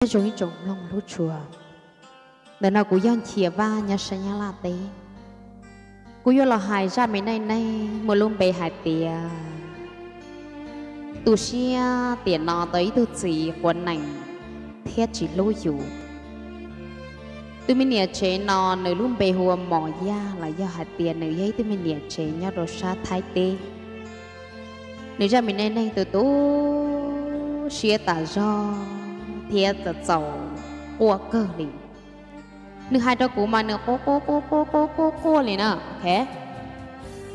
Nyob zoo ib tsoom mloog hlub tshua, ntawm no kuv yog Nchia Vaj nyob sab Nyab Laj teb. Kuv yuav los hais zaj me neej neeg muaj lub npe hais tias tu siab tiam no tau ib tug txiv quav nees thiab tsis hlub yus. Tus me niam tsev no nws lub npe hu ua Mos Yaj los yog hais tias nws yog ib tug me niam tsev nyob rau sab Thaib teb. Nws zaj me neej neeg tu tu siab tas zog thiab txaus quaj kawg li. Nws hais rau kuv mas nws quaj quaj quaj quaj quaj quaj li na.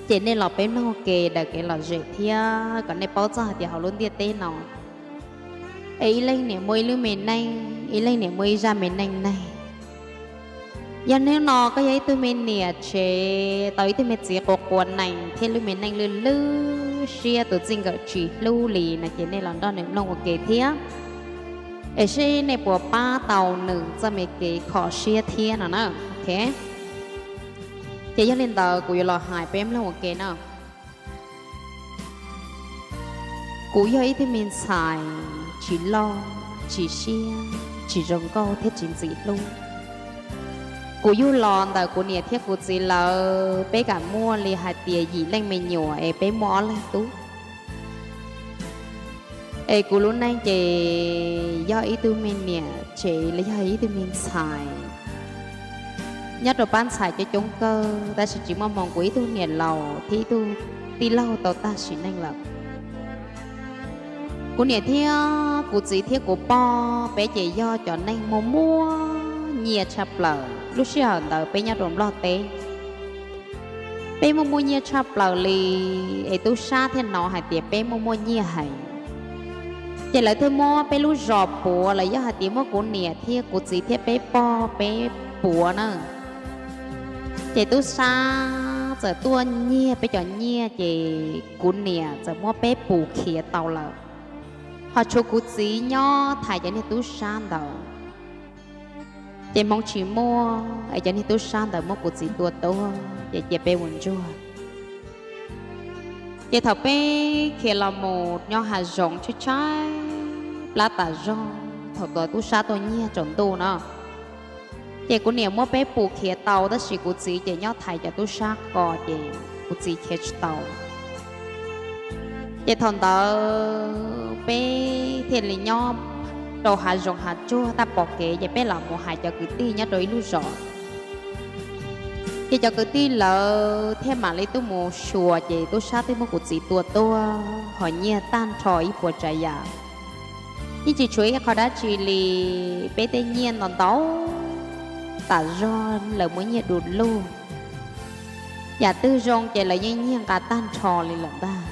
Ces nej los peb mloog ua ke daws kev lom zem thiab kom nej paub txog hais tias hauv lub ntiaj teb no es ib leeg niam muaj ib lub me neej, ib leeg niam muaj ib zaj me neej neeg. Yog hnub no koj yog ib tug me niam tsev tau ib tug me txiv quav quav nees thiab lub me neej lwj lwj siab, tus txij nkawm tsis hlub li no ces nej los nrog nws mloog ua ke thiab, es seb nej puas pab tau nws txoj me kev kho siab thiab no na. Ces yog li ntawd kuv yuav los hais peb mloog ua ke na. Kuv yog ib tug me ntxhais tsis loj, tsis siab, tsis zoo nkauj thiab tsis ntxim hlub. Kuv yug los ntawm kuv niam thiab kuv txiv lawv, peb kam muaj li hais tias yim leej me nyuam es peb muaj ob leeg tub. Es kuv lub neej ces yog ib tug me niam tsev los yog ib tug me ntxhais nyob rau pab ntxhais coob coob kawg, tab sis tsis muaj hmoo, kuv ib tug niam laus thiab ib tug tij laug tau tag sim neej lawm. Kuv niam thiab kuv txiv thiab kuv pog peb ces yog cov neeg muaj muaj nyiaj tshaj plaws. Lub sij hawm ntawd peb nyob rau Nplog teb, peb muaj muaj nyiaj tshaj plaws li, es tub sab thiaj hnov hais tias peb muaj muaj nyiaj heev. Ces lawv thiaj muab peb lub zos puav los yog hais tias muab kuv niam thiab kuv txiv thiab peb pog peb puav na. Ces tub sab txawm tuaj nyiag peb cov nyiaj ces kuv niam txawm muab peb pus khiav tau lawm, ho tshuav kuv txiv nyob thaiv cov niag tub sab ntawd. Ces hmoov tsis muaj es cov niag tub sab ntawd muab kuv txiv tua tuag ces cia peb ua ntsuag. Ces thaum peb khiav los mus nyob hav zoov tshaib tshaib plab tas zog, thaum tod tub sab tuaj nyiag tsaus ntuj no, ces kuv niam muab peb pus khiav tau, tab sis kuv txiv ces nyob thaiv cov tub sab ko ces kuv txiv khiav tsis tau. Ces thaum ntawd peb thiaj li nyob rau hav zoov hav tsuag tag pom kev, ces peb los mus hais cov kwv tij nyob rau ib lub zos. Ces cov kwv tij lawv thiaj mam li tuaj mus xyuas, ces tub sab twb muab kuv txiv tua tuag, ho nyiag tag nrho ib puas tsav yam, yeej tsis tshuav ib qho dab tsi li. Peb tej nyiaj ntau ntau tas zog lawv muab nyiag du lug, yam twg zoo ces lawv yeej nyiag nqa tag nrho li lawm ntag.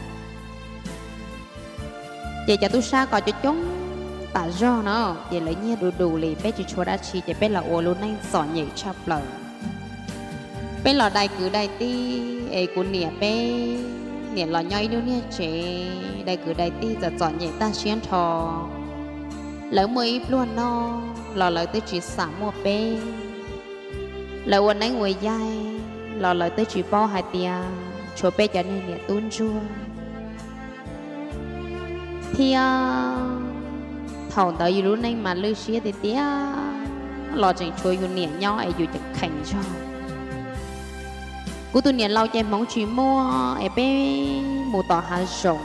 Ces cov tub sab ko coob coob tas zog no, ces lawv nyiag du du li, peb tsis tshuav dab tsi, ces peb los ua lub neej txom nyem tshaj plaws. Peb los dai kwv dai tij, es kuv niam peb niam los nyob ib lub niag tsev, dai kwv dai tij txom txom nyem tag siab nrho. Lawv muaj ib pluag noj los lawv twb tsis xam muaj peb, lawv ua neeb ua yaig los lawv twb tsis paub hais tias tshuav peb cov niag niam tub ntsuag. Thiab thaum ntawd yus lub neej mas lwj siab tiag tiag, los tseem tshuav yus niam nyob es yus ceev kheev zog. Kuv tus niam laus ces hmoov tsis muaj es peb mus tom hav zoov.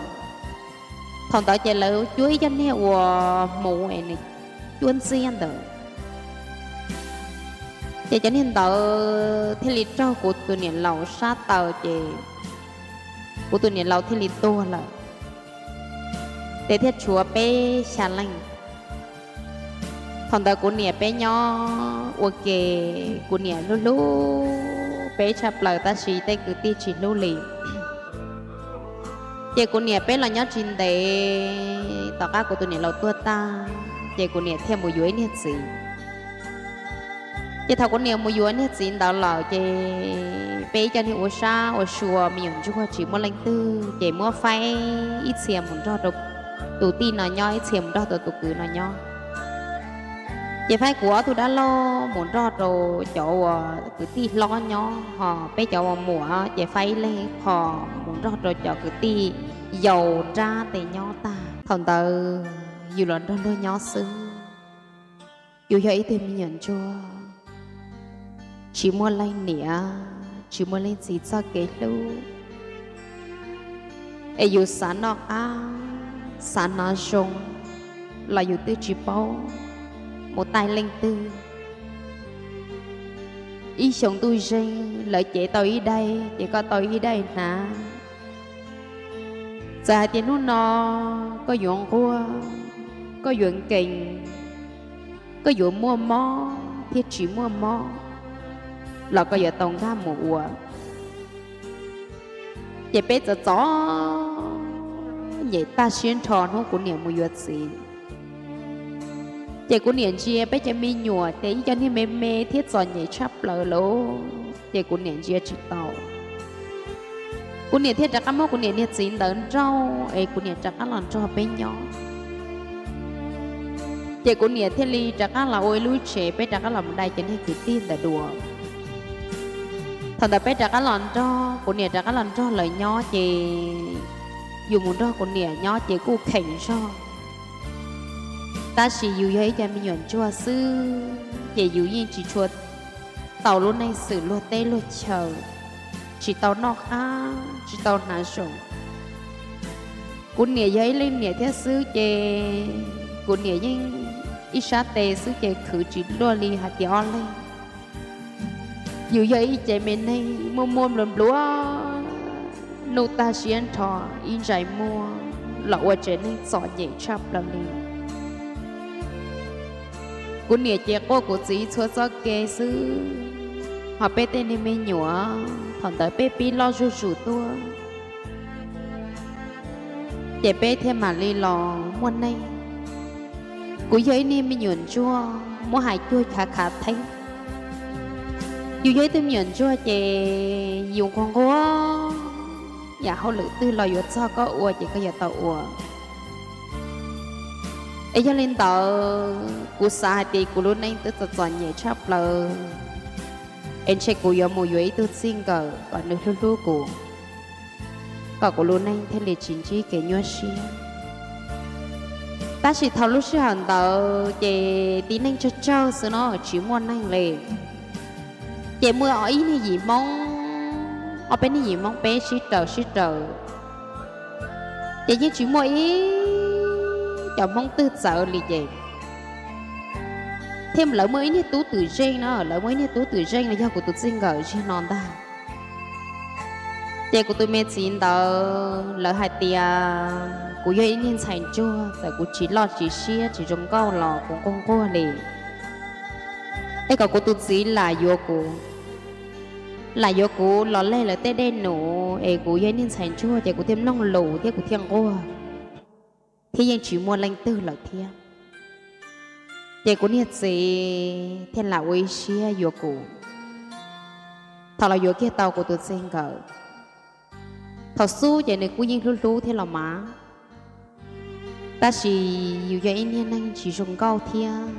Thaum ntawd ces lawv cuab ib co niag uas hmuv es nws cuab ntxiab ntawd, ces cov niag ntawd thiaj li raug kuv tus niam laus sab taw, ces kuv tus niam laus thiaj li tuag lawm. Ces thiaj tshuav peb xya leej. Thaum ntawd kuv niam peb nyob ua ke, kuv niam hlub hlub peb tshaj plaws tab sis tej kwv tij tsis hlub li. Ces kuv niam peb los nyob tsis ntev, tom qab kuv tus niam laus tuag tag, ces kuv niam thiaj mus yuav ib niag txiv. Ces thaum kuv niam mus yuav niag txiv ntawd lawm, ces peb ib co niag ua sab ua sua me nyuam ntsuag tsis muaj leej twg, ces muab faib ib txhia mus nrog rau tus tij no nyob, ib txhia mus nrog rau tus kwv no nyob. Ces faib kuv ob tug dab laug mus nrog rau cov uas kwv tij hlob nyob, ho peb cov uas muam ces faib ib leeg qho mus nrog rau cov kwv tij yau nrab tes nyob tag. Thaum ntawd yus los nrog luag nyob xwb. Yus yog ib tug me nyuam ntsuag, tsis muaj leej niam tsis muaj leej txiv txoj kev hlub, es yus xav noj qab xav hnav zoo los yus twb tsis paub mus taij leej twg. Ib xyoo ntuj zeeg lawv cev tau ib daim ces koj tau ib daim hnav. Txawm hais tias hnub no koj yuav nquag, koj yuav nkees, koj yuav muaj mob thiab tsis muaj mob los koj yuav tau nkag mus ua. Ces peb txom txom nyem tag siab nrho hnub kuv niam mus yuav txiv. Ces kuv niam ntsia peb cov me nyuam ces ib co niag me me thiab txom nyem tshaj plaws lawm, ces kuv niam ntsia tsis tau. Kuv niam thiaj rov qab muab kuv niam niag txiv ntawd nrauj es kuv niam rov qab los nrog peb nyob. Ces kuv niam thiaj li rov qab los ua ib lub tsev, peb rov qab los mus dai cov niag kwv tij ntawd dua. Thaum ntawd peb rov qab los nrog kuv niam rov qab los nrog lawv nyob ces yus mus nrog kuv niam nyob ces kuj kheev zog. Tab sis yus yog ib co me nyuam ntsuag xwb ces yus yeej tsis tshua tau lub neej xwm luag teb luag chaw, tsis tau noj qab tsis tau hnav zoo. Kuv niam yog ib leej niam thiab xwb ces kuv niam yeej ib sab tes xwb ces khwv tsis luaj li hais tias ob leeg. Yus yog ib cev me neeg muaj muaj nplua nplua nuj tag siab nrho, ib ntsais muag los ua tsev neeg txom nyem tshaj plaws li. Kuv niam ces quaj kuv txiv txhua txoj kev xwb, ho peb tej niag me nyuam thaum ntawd peb pib loj zuj zus tuaj ces peb thiaj mam li los muaj neej. Kuv yog ib niag me nyuam ntsuag muab hais cuag khav khav theeb. Yus yog ib tug me nyuam ntsuag ces yus nquag nquag, yam hauj lwm twg los yuav txog koj ua ces koj yuav tau ua. Es yog li ntawd kuv xav hais tias kuv lub neej twb txom txom nyem tshaj plaws, es ntshe kuv yuav mus yuav ib tug txij nkawm kom nws hlub hlub kuv, kom kuv lub neej thiaj li tsis ntsib kev nyuaj siab. Tab sis thaum lub sij hawm ntawd ces tib neeg tsawg tsawg xwb no tsis muaj neeg li. Ces muaj ib niag yim Hmoob, ob peb niag yim Hmoob peb sib raws sib raws, ces yeej tsis muaj ib cov Hmoob twg txawv li ces thiaj lawv muaj ib niag tub twm zeej no, lawv muaj ib niag tub twm zeej no yog kuv tus txij nkawm zig no ntag. Ces kuv tus me txiv ntawd lawv hais tias kuv yog ib niag ntxhais ntsuag, txawm kuv tsis loj tsis siab tsis zoo nkauj los kuv nquag nquag li. Es kom kuv tus txiv lam yuav kuv, lam yuav kuv los leg lawv tej dej num, es kuv yog ib niag ntxhais ntsuag ces kuv thiaj mloog lus thiab kuv thiaj nquag, thiab yeej tsis muaj leej twg lawm thiab. Ces kuv niag txiv thiaj lam ua ib siab yuav kuv. Thaum los yuav kiag tau kuv tus txij nkawm, thaum xub ces nws kuj yeej hlub hlub thiab los mas, tab sis yus yog ib niag neeg tsis zoo nkauj thiab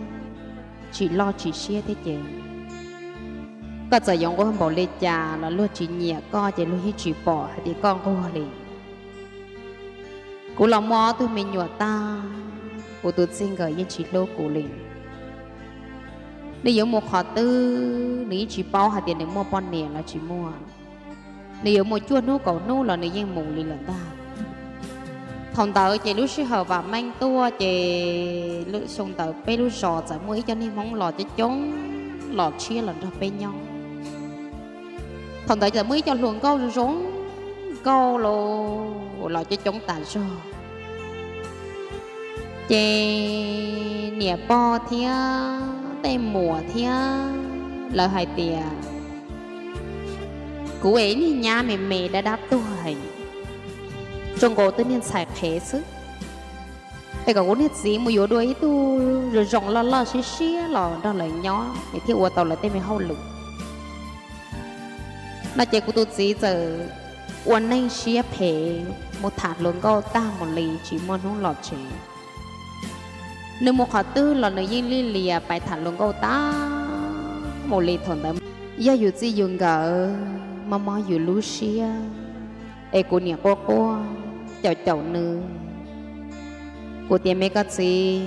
tsis loj tsis siab thiab ces koj txawm yuav nquag npaum li cas los luag tsis nyiam koj ces luag yeej tsis pom hais tias koj nquag li. Kuv los muaj ob tug me nyuam tag, kuv tus txij nkawm yeej tsis hlub kuv li. Nws yuav mus qhov twg nws yeej tsis paub hais tias nws muaj poj niam los tsis muaj. Nws yuav mus cuaj hnub kaum hnub los nws yeej mus li lawm ntag. Thaum ntawd ces lub sij hawm vam meej tuaj ces xyoo ntawd peb lub zos txawm muaj ib co niag Hmoob los coob coob los tshiab los nrog peb nyob. Thaum ntawd txawm muaj ib co hluas nkauj zoo nkauj los coob coob tas zog. Ces niam pog thiab tej muam thiab lawv hais tias kuv es ib niag nyab me me dab dab tuag heev, zoo nkaus twb niag ntxhais qhev xwb, es kom kuv niag txiv mus yuav dua ib tug zoo zoo loj loj siab siab los nrog lawv nyob es thiaj ua tau lawv tej me hauj lwm no. Ces kuv tus txiv txawm ua neej siab phem mus tham hluas nkauj tag mus li tsis muaj hnub los tsev. Nws mus qhov twg los nws yeej li lias pais tham hluas nkauj tag mus li. Thaum ntawd yog yus txij yus nkawm mob mob yus lub siab, es kuv niam quaj quaj caum caum nws, kuv tias me koj txiv,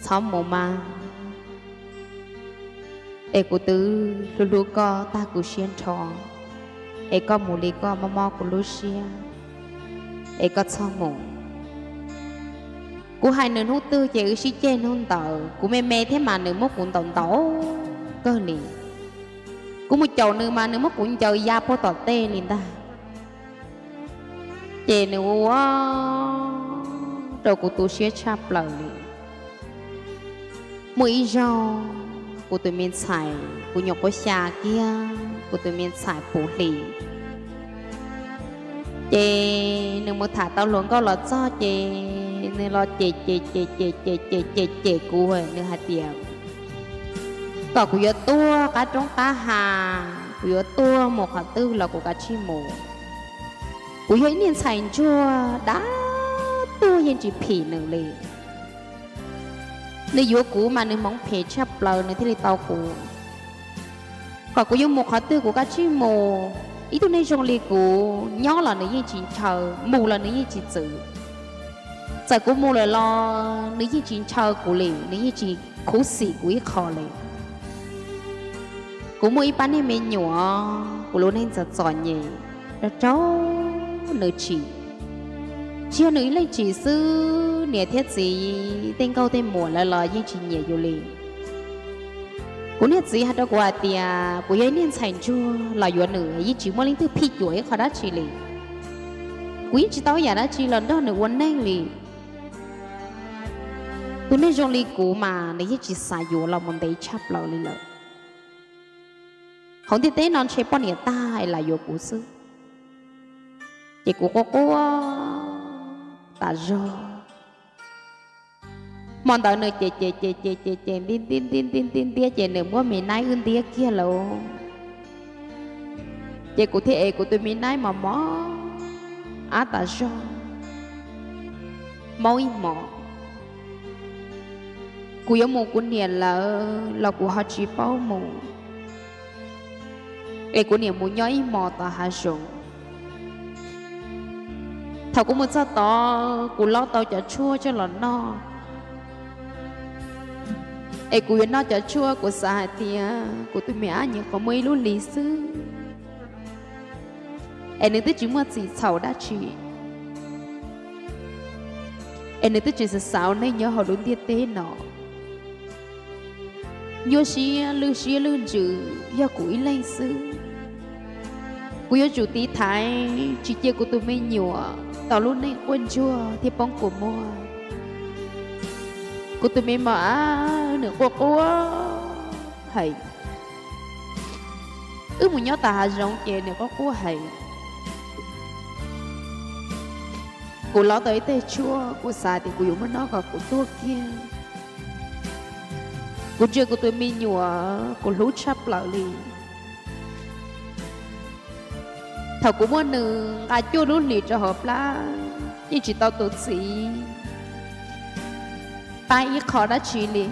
txhob mus mas, Es kuv twb hlub hlub koj tag kuv siab nrho, es koj mus li koj mob mob kuv lub siab, es koj txhob mus. Kuv hais nws hnub twg ces wb sib ceg hnub ntawd, kuv me me thiab mas nws muab kuv ntaus ntaus kawg li. Kuv mus caum nws mas nws muab kuv ncaws ya puag tom tej li ntag. Ces nws ua ua rau kuv tu siab tshaj plaws li. Muaj ib zaug kuv tus me ntxhais, kuv nyuam qhuav xya kiag, kuv tus me ntxhais puv hlis, ces nws mus tham tau hluas nkauj los txog ces nws los cem cem cem cem cem cem cem cem kuv, nws hais tias kom kuv yuav tuag qab roob qab hav, kuv yuav tuag mus qhov twg los kuv kav tsij mus. Kuv yog ib niag ntxhais ntsuag dab tuag yeej tsis phim nws li. Nws yuav kuv mas nws hmoov phem tshaj plaws nws thiaj li tau kuv. Kom kuv yuav mus qhov twg kuv kav tsij mus. Ib tug neeg zoo li kuv nyob los nws yeej tsis ntshaw, mus los nws yeej tsis txwv. Txawm kuv mus lawm los nws yeej tsis ntshaw kuv li, nws yeej tsis khuv xim kuv ib qho li. Kuv muaj ib pab niag me nyuam, kuv lub neej txom txom nyem, rau rau nws tsim. Tsis yog nws ib leeg tsim xwb, niam thiab txiv tej nkauj tej muam lawv los yeej tsis nyiam yus li. Kuv niag txiv hais rau kuv hais tias kuv yog ib niag ntxhais ntsuag los yuav nws yeej tsis muaj leej twg phim cuam ib qho dab tsi li. Kuv yeej tsis tau yam dab tsi los nrog nws ua neej li. Tus neeg zoo li kuv mas nws yeej tsis xav yuav los mus ntev tshaj plaws li lawm. Hauv ntiaj teb no ntshe poj niam tag es lam yuav kuv xwb. Ces kuv quaj quaj tas zog. Hmo ntawd nws ces ces ces ces ces ces nti nti nti nti nti ntiab ces nws muab me naib wb ntiab kiag lawm. Ces kuv thiaj ev kuv tus me naib mos mos ab tas zog. Maub ib hmos, kuv yuav mus kuv niam lawv los kuv ho tsis paub mus, es kuv niam mus nyob ib hmos tom hav zoov. Thaum kuv mus txog tod kuv laub tau cov tshuaj coj los noj, es kuv yuav noj cov tshuaj kuv xav hais tias kuv tus me ab nyuam qhuav muaj ib lub hlis xwb, es nws twb tsis muaj txim txhaum dab tsi, es nws twb tsis xav xav ua neej nyob hauv lub ntiaj teb no. Nyuaj siab lwj siab lwj ntsws yog kuv ib leeg xwb. Kuv yuav tsum tiv thaiv tsis cia kuv tus me nyuam tau lub neej quaj ntsuag thiab poob kua muag. Kuv tus me mos ab nws quaj quaj heev. Wb mus nyob tom hav zoov ces nws quaj quaj heev. Kuv laub tau ib teg tshuaj kuv xav tias kuv yuav muab noj kom kuv tuag kiag. Kuv ntsia kuv tus me nyuam kuv hlub tshaj plaws li. Thaum kuv muab nws nqa cuaj lub hlis rau hauv plab yeej tsis tau tus txiv pab ib qho dab tsi li.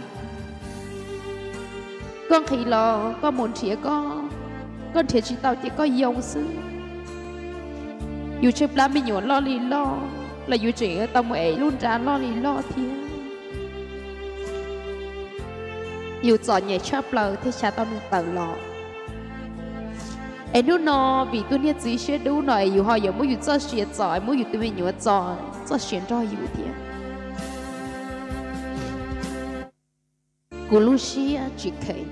Koj nqhis los koj mus nrhiav, koj nrhiav tsis tau ces koj yoo xwb. Yus tshaib plab me nyuam loj li loj los yus tseem tau mus ev lub nra loj li loj thiab. Yus txom nyem tshaj plaws thiaj xyav tau nws tawm los. Es hnub no vim tus niag txiv siab dub no es yus ho yuav muab yus txoj sia txo, muab yus tus me nyuam txo, txoj sia nrog yus thiab. Kuv lub siab tsis kheev.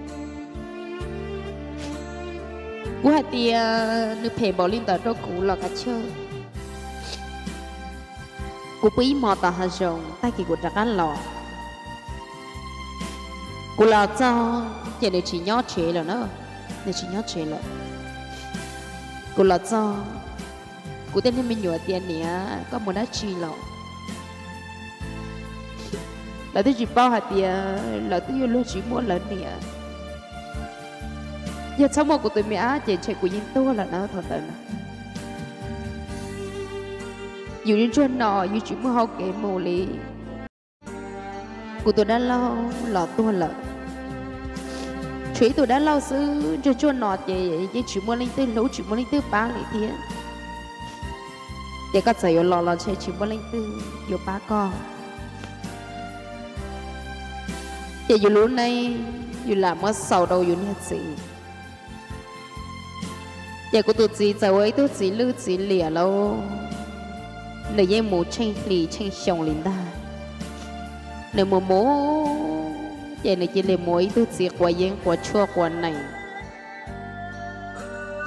Kuv hais tias nws phem npaum li ntawd rau kuv los kav chawj. Kuv pw ib hmos tom hav zoov, tag kis kuv rov qab los. Kuv los txog ces nws tsis nyob tsev lawm na, nws tsis nyob tsev lawm. Kuv los txog, kuv tej niag me nyuam tias, niam, koj mus dab tsi los? Lawv twb tsis paub hais tias lawv twb yuav luag tsis muaj lawv niam. Yog txhob muaj kuv tus me ab ces ntshe kuv yeej tuag lawm na thaum ntawd na. Yus li ntsuag no yus tsis muaj hauv kev mus li. Kuv tus dab laug los tuag lawm. Tshuav ib tug dab laug xwb, ntsuag ntsuag no ces yeej tsis muaj leej twg hlub tsis muaj leej twg pab li thiab. Ces koj txawm yuav los los ntshe tsis muaj leej twg yuav pab koj. Ces yus lub neej yus lam muab xaus rau yus niag txiv. Ces kuv tus txiv txawm ua ib tug txiv lwj txiv liam lauj, nws yeej mus tsheej hlis tsheej xyoo li ntag. Nws mus mus ces nws cia li mus ua ib tug txiv quav yeeb quav tshuaj quav nees.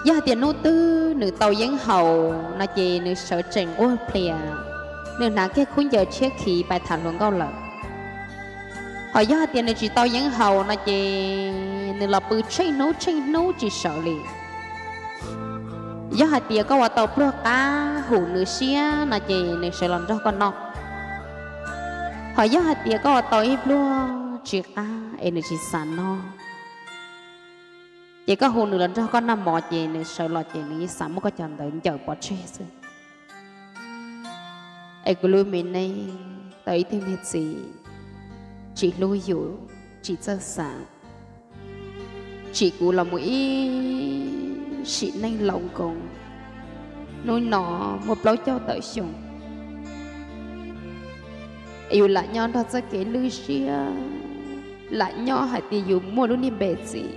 Yog hais tias hnub twg nws tau yeeb haus no ces nws sawv tsees nquag plias, nws hnav kiag khaub ncaws tshiab khiv pais tham hluas nkauj lawm. Hos yog hais tias nws tsis tau yeeb haus no ces nws los pw tsheej hnub tsheej hnub tsis sawv li. Yog hais tias koj ua tau pluag qab hum nws siab no ces nws sawv los nrog koj noj. Hos yog hais tias koj ua tau ib pluag tsis qab es nws tsis xav noj, ces koj hu nws los nrog koj noj mov ces nws sawv los ces nws yeej xav muab koj cov ntawd ncaws pov tseg xwb. Es kuv lub me neej tau ib tug niag txiv tsis hlub yus, tsis txawj xav, tsim kuv los mus ib sim neej laus nkoos, hnub no muaj plaub caug tawm xyoo. Es yus lam nyob nrog txoj kev lwj siab, lam nyob hais tias yus muaj lub niag npe txiv.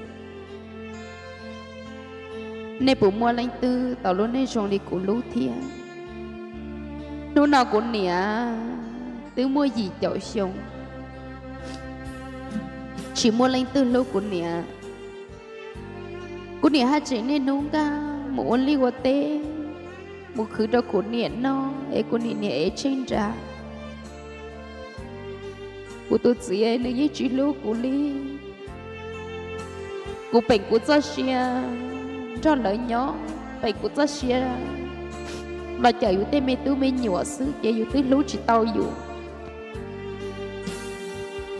Nej puas muaj leej twg tau lub neej zoo li kuv lub thiab? Hnub no kuv niam twb muaj yim caum xyoo, tsis muaj leej twg hlub kuv niam. Kuv niam haj tseem niaj hnub nkag mus ua liaj ua teb, mus khwv rau kuv niam noj es kuv niam niam ev tsheej nra. Kuv tus txiv nws yeej tsis hlub kuv li. Kuv peem kuv txoj sia nrog lawv nyob, peem kuv txoj sia los cawm yus tej me tub me nyuam xwb ces yus twb hlub tsis tau yus.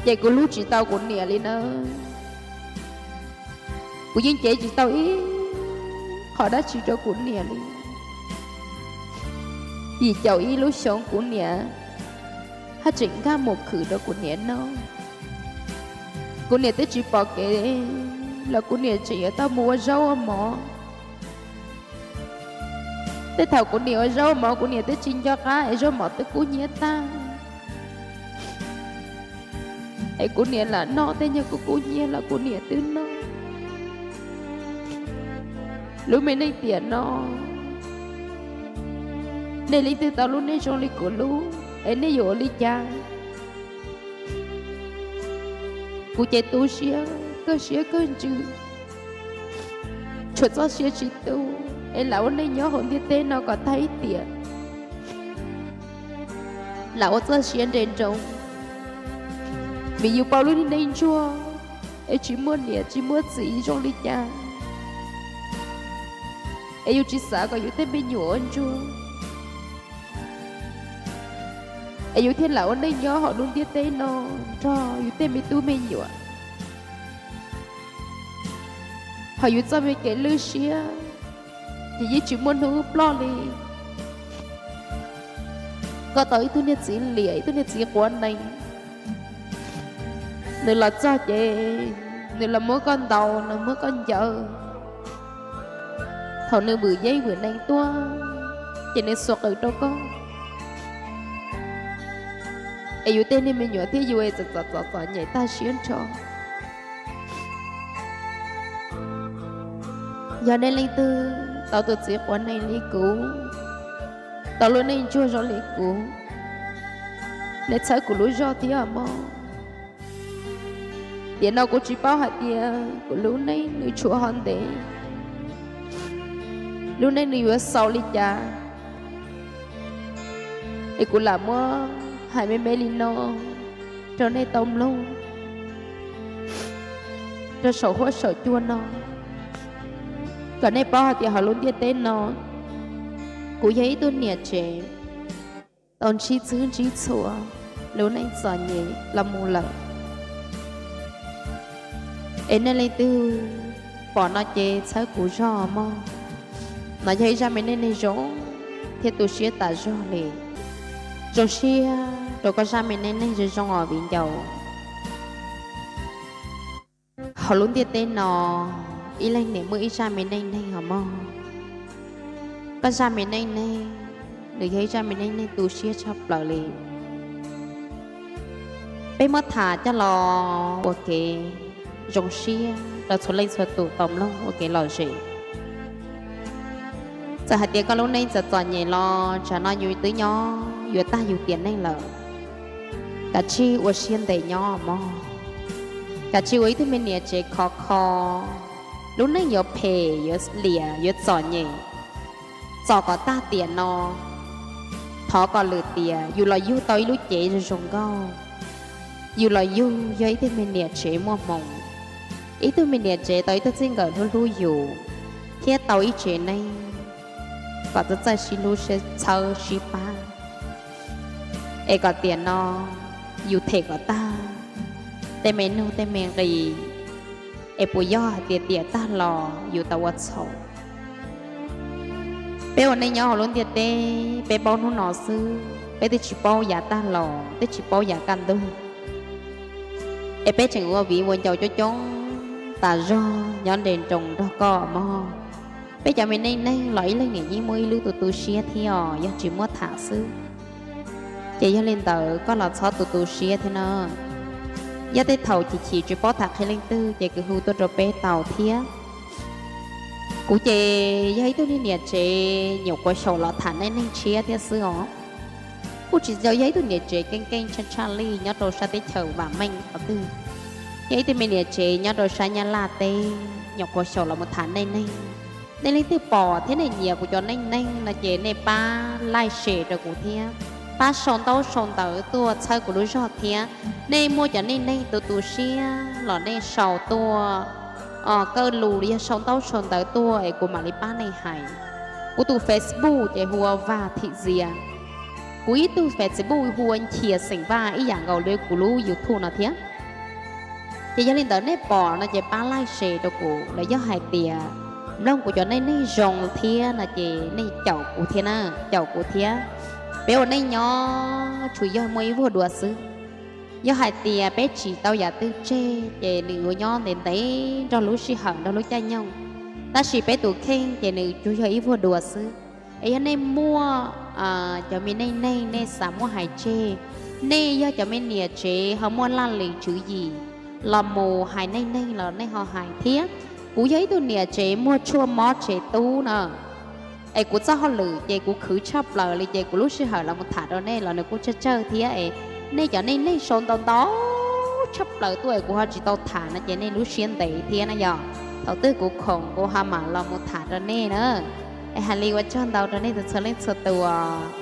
Ces kuv hlub tsis tau kuv niam li nawb. Kuv yeej cev tsis tau ib qho dab tsi rau kuv niam li. Yim caum ib lub xyoo kuv niam haj tseem nkag mus khwv rau kuv niam noj. Kuv niam twb tsis pom kev los kuv niam tseem yuav tau mus ua zaub ua mov. Tej thaum kuv niam ua zaub ua mov kuv niam twb tsis nco qab es zaub mov twb kub hnyiab tag. Es kuv niam lam noj tej nyuag kub kub hnyiab los kuv niam twb noj. Lub me neej tiam no, nej leej twg tau lub neej zoo li kuv lub es nej yuav ua li cas? Kuv ces tu siab kawg siab kawg ntsws, tshuav txoj sia tsis tu, es lam ua neej nyob hauv ntiaj teb no kom tag ib tiam. Lam ua txoj sia nres nroos, vim yus pauj lub neej ntsuag es tsis muaj niam tsis muaj txiv zoo li cas, es yus tsis xav kom yus tej me nyuam ua ntsuag, es yus thiaj lam ua neej nyob hauv lub ntiaj teb no nrog yus tej me tub me nyuam. Hos yus txoj me kev lwj siab ces yeej tsis muaj hnub ploj li. Koj tau ib tug niag txiv liam, ib tug niag txiv quav nees, nws los txog ces nws los muab koj ntaus, los muab koj ncaws. Thaum nws vwm yeeb vwm nees tuaj ces nws xuas qws rau koj. Es yus tej niag me nyuam thiab yus es txom txom txom nyem tag siab nrho. Yog nej leej twg tau tus txiv quav nees li kuv, tau lub neej ntsuag zoo li kuv, nej txhawb kuv lub zog thiab mog. Tiam no kuv tsis paub hais tias kuv lub neej nws tshuav ho ntev, lub neej nws yuav xaus li cas, es kuv lam muab hais me me li no rau nej tau mloog rau saum huab saum cua no, kom nej paub hais tias hauv lub ntiaj teb no kuv yog ib tug niam tsev tau ntsib txhwb ntsib txhua lub neej txom nyem los mus lawm. Es nej leej twg pom no ces txhawb kuv zog mog. No yog ib zaj me neej neeg zoo thiab tu siab tas zog li. Zoo siab rau koj zaj me neej neeg zoo zoo os viv ncaus. Hauv lub ntiaj teb no, ib leeg niam muaj ib zaj me neej neeg os mog. Koj zaj me neej neeg, nws yog ib zaj me neej neeg tu siab tshaj plaws li. Peb muab tham coj los ua kev zoo siab rau txhua leej txhua tus tau mloog ua kev lom zem. Txawm hais tias koj lub neej txom txom nyem los tsam no yus twb nyob yuav tag yus tiam neej lawm, kav tsij ua siab ntev nyob mog. Kav tsij ua ib tug me niam tsev khov kho. Lub neej yuav phem yuav liam yuav txom nyem, txom kom tag tiam no, thov kom lwm tiam yus los yug tau ib lub cev zoo zoo nkauj. Yus los yug yog ib tug me niam tsev muaj hmoo, ib tug me niam tsev tau ib tug txij nkawm hlub hlub yus, thiab tau ib tsev neeg kom txawj txawj sib hlub sib txhawb sib pab, es kom tiam no yus them kom tag tej me nuj tej me nqis, es puas yog hais tias tiam tag los yus tau ua txhaum? Peb ua neej nyob hauv lub ntiaj teb, peb paub hnub no xwb, peb twb tsis paub yav tag los, twb tsis paub yav kaj ntug. Es peb tseem ua viv ua ncaus coob coob tas zog nyob nres nroos nrog koj mog. Peb cov me neej neeg los ib leeg niam yeej muaj ib lub tu tu siab thiab os, yog tsis muab tham xwb. Ces yog li ntawd koj los txhob tu tu siab thiab na. Yog tej thaum chim chim tsis paub tham qhia leej twg ces kwv hu tuaj rau peb tau thiab. Kuv ces yog ib tug niam tsev nyuam qhuav xyaum los tham neej neeg tshiab thiab xwb os. Kuj tsis tau yog ib tug niam tsev keej keej tshaj tshaj li nyob rau sab teb chaws vam meej qhov twg. Yog ib tug me niam tsev nyob rau sab Nyab Laj teb, nyuam qhuav xyaum los mus tham neej neeg. Nej leej twg pom thiab nej nyiam kuv cov neej neeg no ces nej pab like share rau kuv thiab, pab sau ntaub sau ntawv tuaj txhawb kuv lub zog thiab. Nej muaj cov neej neeg tu tu siab los nej sau tuaj, kawj lus los yog sau ntaub sau ntawv tuaj es kuv mam li pab nej hais. Kuv tus Facebook ces hu ua Vaj Thim Zias. Kuv ib tug Facebook hu ua Nchia Xeem Vaj ib yam nkaus li kuv lub YouTube no thiab. Ces yog li ntawd nej pom no ces pab like share rau kuv, los yog hais tias mloog kuv cov neej neeg zoo thiab no ces nej caum kuv thiab na, caum kuv thiab. Peb ua neej nyob tsuas yog muaj ib vuag dua xwb. Yog hais tias peb tsim tau yam twg tseg ces nws yuav nyob ntev ntev nrog lub sij hawm nrog lub caij nyoog, tab sis peb tus kheej ces nws tsuas yog ib vuag dua xwb. Es yog nej muaj cov me neej neeg nej xav muab hais tseg, nej yog cov me niam tsev ho muaj laj lim tswv yim los mus hais neej neeg los nej ho hais thiab. Kuv yog ib tug niam tsev muaj tshuaj mob tsev tub na, es kuv txoj hauj lwm ces kuv khwv tshaj plaws li ces kuv lub sij hawm los mus tham rau nej los nws kuj tsawg tsawg thiab es nej cov neej neeg sau ntau ntau tshaj plaws tuaj es kuv ho tsis tau tham no ces nej lub siab ntev thiab na yog. Thaum twg kuv khoom kuv ho mam los mus tham rau nej na. Es hais li ua tsaug ntau rau nej txhua leej txhua tus.